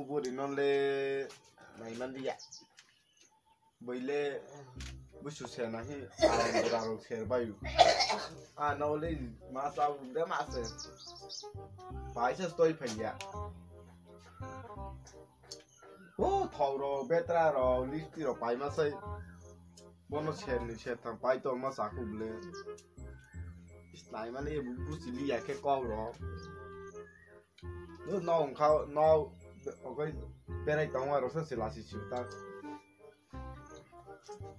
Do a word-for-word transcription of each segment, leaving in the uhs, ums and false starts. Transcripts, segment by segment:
Buri no le nai man dia. Bui le busu se na hi, ah, bura rok ser bayu. Ah, no le ma sa u de ma se. Pai se stoi phai ya. O thau rok, betra rok, listi rok pai ma sai. Bono ser ni ser thang pai to ma sa ku ble. Is nai man ye busi li ya khe kau rok. No, no, wngkha, no, okai berai tongo, roksa se lasi siu ta.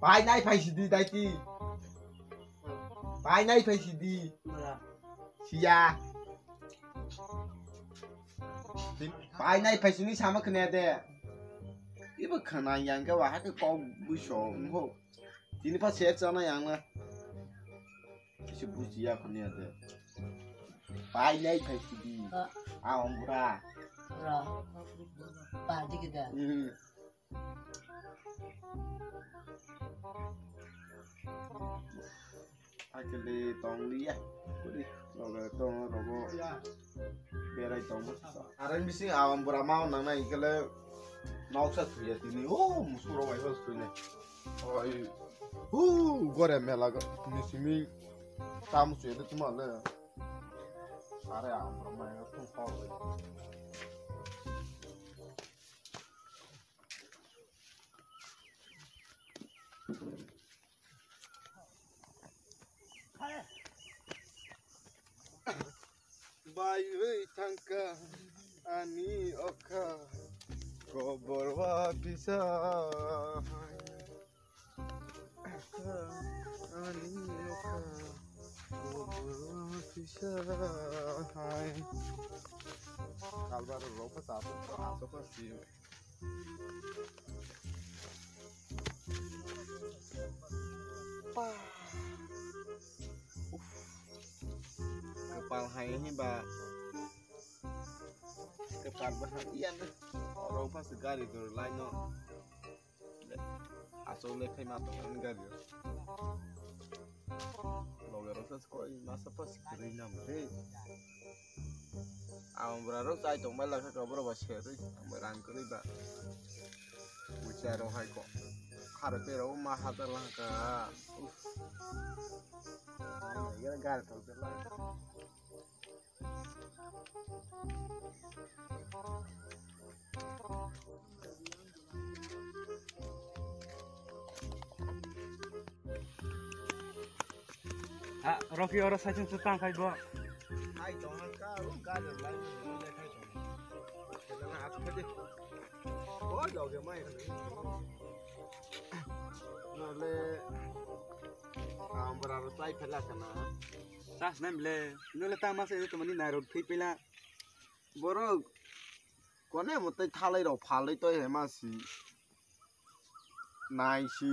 Pai nai phai sidi, daiti. Pai nai phai sidi. Siya. Pai nai phai sini sama khne de. Ibo khna yang ke wa ha ke kok buso, ngo. Tini pa ser chana yang na. Kisi busi ya khne de. Pai nai phai sidi. Ah. Ah, ombura. Ra. Pa di kita. Hmm. Akili tong liya. Kudi, loge tong rogo. Berai tong. Arang bising awam bura mau nang nai kele. Noksa suya tini. Oh, musuro mai bos suine. Oi. Uh, gore mela ga. Misimi. Tamu suya de tumale. Are awam bura mai tung pau. Baiwi thangkha ani okha kobor wa pisa hai. Ani okha kobor wa pisa hai. Kalbar rokha tapu asokha si. Kapal hai ni ba. Kapal ba hai iya na. Oro pas gari dur lai no. Asok le khai ma tong gari. Loge rok sa koi masa pas kri nam re. Ang bura rok chai tong bai lakha ka bura ba se re. Ang bai rang kri ba. Bucha rok hai ko. Har pe rok ma hajar lakha. Uff. Ang ya gar tong te la. Ha, Rocky oro saichung se tang khai bo. Hai tong ka, u ka le lai le khai tong. Kena na at khade. O loge mai. No le. Ambra ro chai phela kana. Tas nam le. No le ta ma se to mani nai ro phi pila. Borok kone mwtai thalai rok phalai toi hai ma si nai si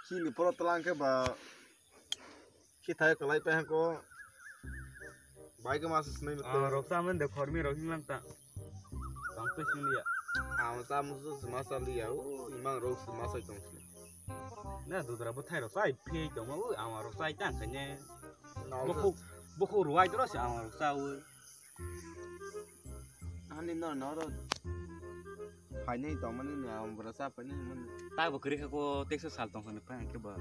chini poro tlang khe ba khi thai kwlai pai hako bai khe ma si sinai mwtai. Ah, rok ta men de khormi rok hing lang ta. Tang pe sing liya. Ang ta musu sima sa liya. O imang rok sima sa tong si. Na dudra bo thai rok sai phi tong ma. O ama rok sai tang kane. Nong Bokhu bokhu ruai dro si ama rok sa o. Ani no no ro. Phainai tongmani no ang bura sa phainai mani. Ta bo kwrwi kha ko teksa sal tong khani phai khe ba.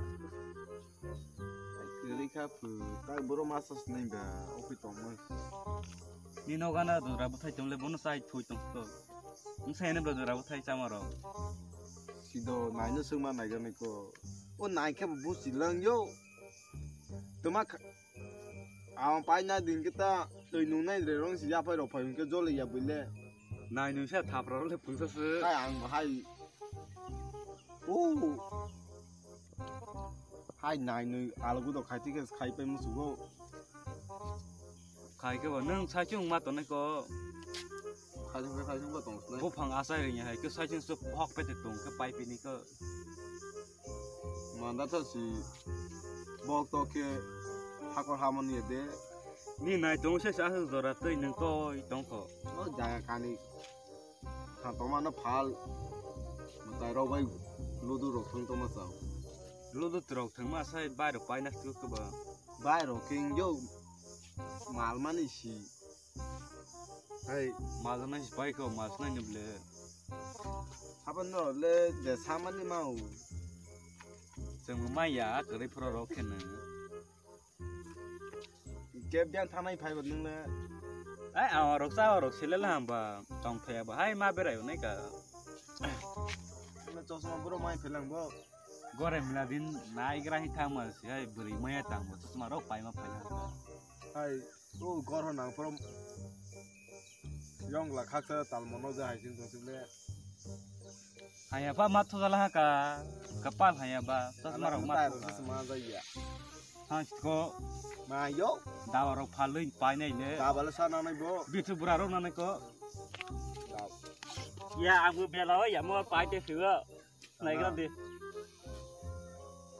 Kwrwi kha phu ta boro masa sinai ba ofi tongma. Ni no gana dura bwthai tong le bono sai thui tong to. Wng sai ne bla dura bwthai chama ro. Sido naino sungma naiganai ko. O nai khe bo busi lang yo. Tuma kha- Ang paina din kita twi nungnai dre rong si yapai rok phai hwnkhe joli ya buile. Nai nung sa thapra rok le pungsa se. Kai ang hai. O. Hai nai nung algu do khai tikhe khai pai musugo. Khai khe bo nung sai chung ma tonai ko. Khai chung khai chung ba tong. Buphang asai ring hai ke sai chung se hok pe te tong khe pai pini ko. Manda tha si bok to khe hakor hamani de. Ni nai tong se sa jora tei nung koi tong kho. O jaga kani. Tha toma no phal. Matai rok bai ludu rok thang toma sao. Ludu trok thang ma sai bai rok pai na tu ke ba. Bai rok king yo mal mani si. Hai, majana si pai ko, mas nai ni ble. Haban no le de samani mau. Chwng maya kwrwi phoro rok khe nang. Kep biang thanai phai ba nung le. Ai, aw rok sa rok sile la hamba tong phaya ba. Hai ma berai nai ka. Na chosma bro mai phelang bo. Gore mila din nai gra hi thang ma si hai bwrwi maya tang bo chosma rok pai ma phai la. Hai. O gor ho nang poro yong la khaksa tal mono ja hai sin tong sile. Haya ba ma thoja la ka kapal haya ba chosma rok ma thoja. Ma ja ya. Thang ko ma yo. Dawa rok phalwi pai nai le. Dawa le sa na nai bo. Bitu bura rok na nai ko. Ya abu bela ya mo pai te siwa. Naigra di.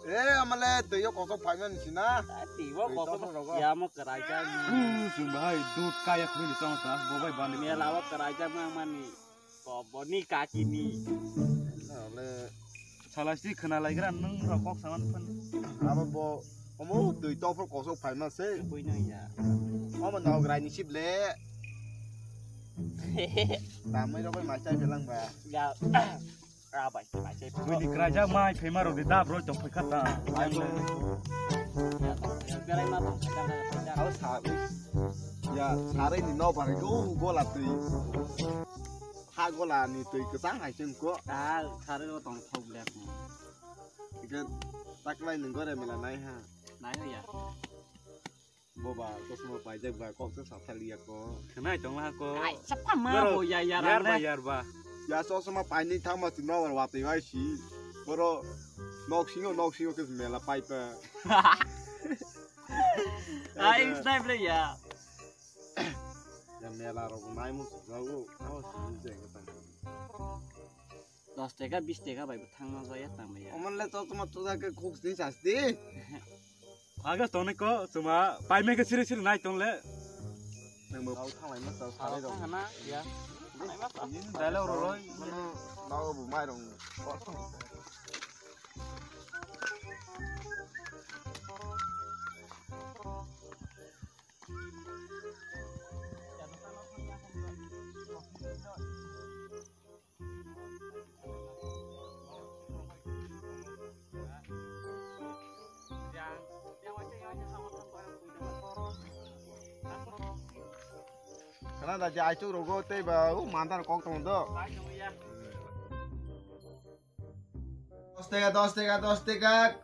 Eh, amale twiyo kosok phaimani sina. Twibo kosok rogo. Ya mo kwraijak. Chwng bahai dud kaya khwini chong sa, bo bai bani. Mela o kwraijak ma mani. Koboni kakini. Ale. Salasi khna laigra nung rok kok saman phan. Abo bo omo twi topor kosok phaima se. Bui nang ya. Omo nog raini sip le. Tamai rok bai mai chai belang ba. Ya. Ah, bai, bai, bai. Bini kraijak mai phema rok de dab roi tong phai kha ta. Bai, bai. Berai ma tong phai kha ta. Aw sa. Ya, sarai ni no bar go gola twi. Ha gola ni twi kwchang hai chwng ko. Ah, sarai no tong thok le. Ikan taklai nung gore mela nai ha. Nai ya. Boba, chosma paijak ba, kok se sathar liya ko. Khnai tong laha ko. Ai, sapha ma bo ya, ya, yarba, yarba. Ya, chosma paini thangma chwng no watwi bai si. Boro nok singo, nok singo khe mela paipa. Ai, snai ble ya. Ya mela rok nai mu jago. Awas ni jeng tang. Dos teka, bis teka bai bo thangna jaya tangmaya. Omonle to tuma tuda ke khuk sini sasti. Aga toni ko tuma paime ke siri siri nai tongle. Nang bo. Au thanglai ma sa sare rok. Thangna ya. Ini dialog roroi. Mano nago bu mai rong. Kana da jai chuk rogo tei ba u mandar kok tong do. Dos teka, dos teka, dos teka.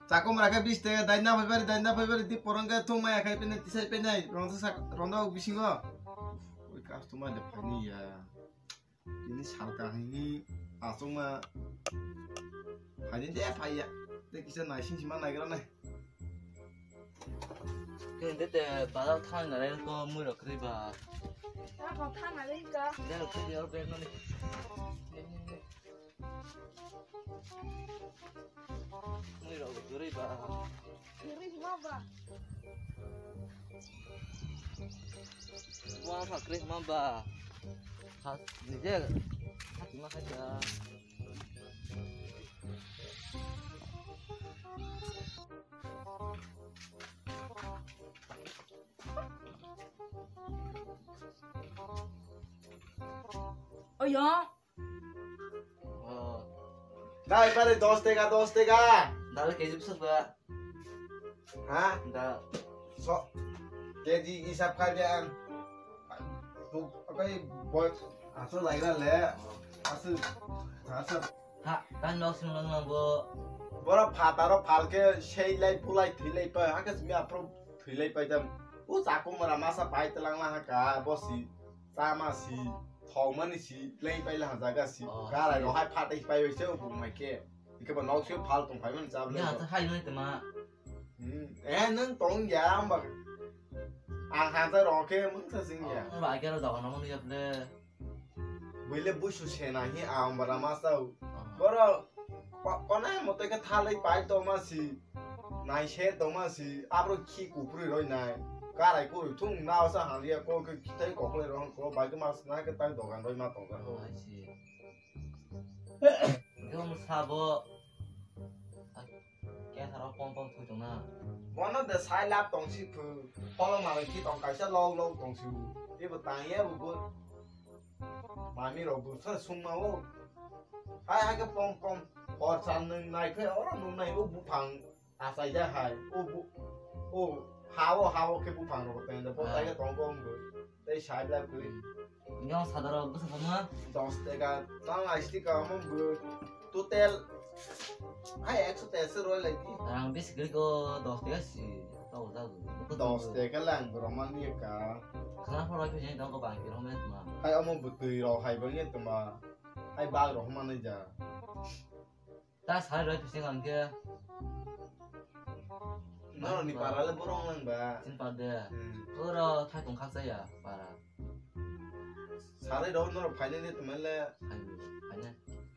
Chakum rakhe bis teka, daina phai bari, daina phai bari, di porong khe thung maya khai pene, tisai pene, rong sa, rong dok bisingo. Oi, customer de phani ya. Ini salka hini asong ma. Phani de phai ya. De kisa naising sima naigra nai. Kende te bazar thang na len ko mui rok kri ba. Ta ko thang na len ka. De rok kri or bag mani. Mui rok kri ba. Kri ma ba. Wa pha kri ma ba. Ha, ni de. Ha, ma kha ja. Oyo. Oh. Dai pare dos teka, dos teka. Dal keji bwswk ba? Ha? Da. So, keji hisab khai de ang. Bu, akai boy. Aswk laigra le. Aswk, aswk. Ha, kan nok sing lang lang bo. Boro phataro phalke sei lai pulai thwi lai pa. Hake simi apro thwi lai pa jam. U chaku mara masa pai telang la haka bosi. Chama si, thongmani si, pleng pai la jaga si. Oh, karai si. Rohai phatai pai bai se bung mai ke. Ike ba nok se phal tong pai man chab le. Ya, ta hai noi tama. Hmm. Eh, nang tong ya, amba. Ang han ta ro ke mung sa sing ya. Oh, ba ke ro da no ya ple. Buile busu se na hi ang bara ma sa. Oh. Boro Ko-, konai mote khe thalwi pai tongma si, nai se tongma si, abro khi kuprwi roi nai. Karai kurwi thung nao sa haliya ko khe tei kokle rong ko bai ma sna khe tai dogan roi ma tongkha ko. Oh, I see. Gum sabo. Khe tharo pom pom thwi tongna. Bono de sai lab tong si phu. Polo malai khi tong kaisa log log tong si. Ibo tang ye bo bo. Mami rok bo sa sung ma o. Hai hai ke pom pom. Hor san nung nai khe oro nung nai o buphang. Asai ja hai. O bu. O ha o ha o ke buphang rok teng de bo tai ke tong ko bo. Tei sai bla kuri. Nyong sadaro bwsa sama. Dos teka tang aisi ka mo bu total. Hai ekso tesa roi lagi. Rang bis gri ko dos teka si. Tau tau. Dos teka lang romani ka. Khana phoro ke jeng tong ko bang ki romen ma. Hai omo bu tui ro hai bang ye tuma. Hai bag ro mani ja. Ta sari roi pisi kang ke. Norok ni para le borong lang ba. Sin pa de. Hmm. Oro thai tong khak saya para. Sari rok norok phainai de tumai le. Hai, hai ne.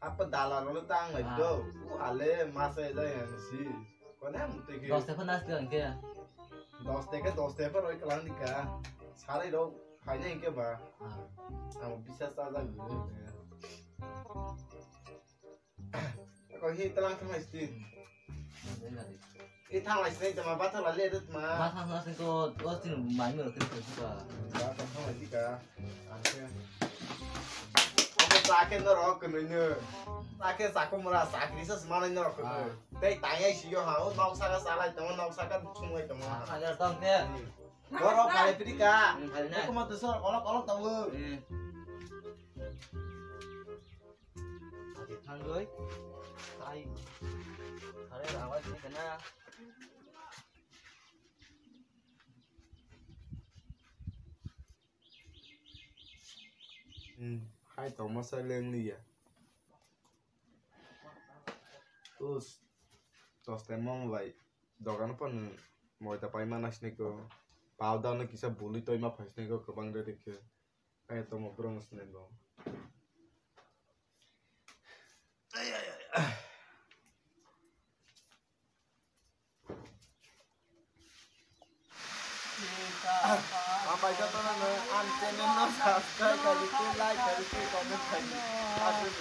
Apa dala rok le tang lai do. U ale masa ya ya si. Kone muti ke. Dos teka nas kang ke. Dos teka, dos teka roi kalang di ka. Sari rok phainai ke ba. Ah. Amo bisa sa ja gu. Ko hi talang thang lai stin. I thang lai stin jama ba thang lai le tma. Ba thang thang sing ko o sing mai mi ro kri kri ka. Ba thang thang lai ka. Ake. Amo sa ke no ro ko no no. Sa ke sa ko mura sa kri sa sma no ro ko no. Tei tai ai si yo ha o nok sa ka sa lai tma nok sa ka chung lai tma. Sa ka tong ke. Ro ro pai pri ka. Ko ma tu so olok olok tong. Ati thangoi. Ai. Are awai ni kana. Hmm, hai tongma sai leng liya. Us, tos tei mom bai. Dogan pon moita pai mana sini ko. Pau da no kisa buli toi ma phai sini ko kobang de dikhe. Hai tongma brong sini ko. Ang paisa tono no ang channel no subscribe kari khe, like kari khe, comment kari khe. Aswk.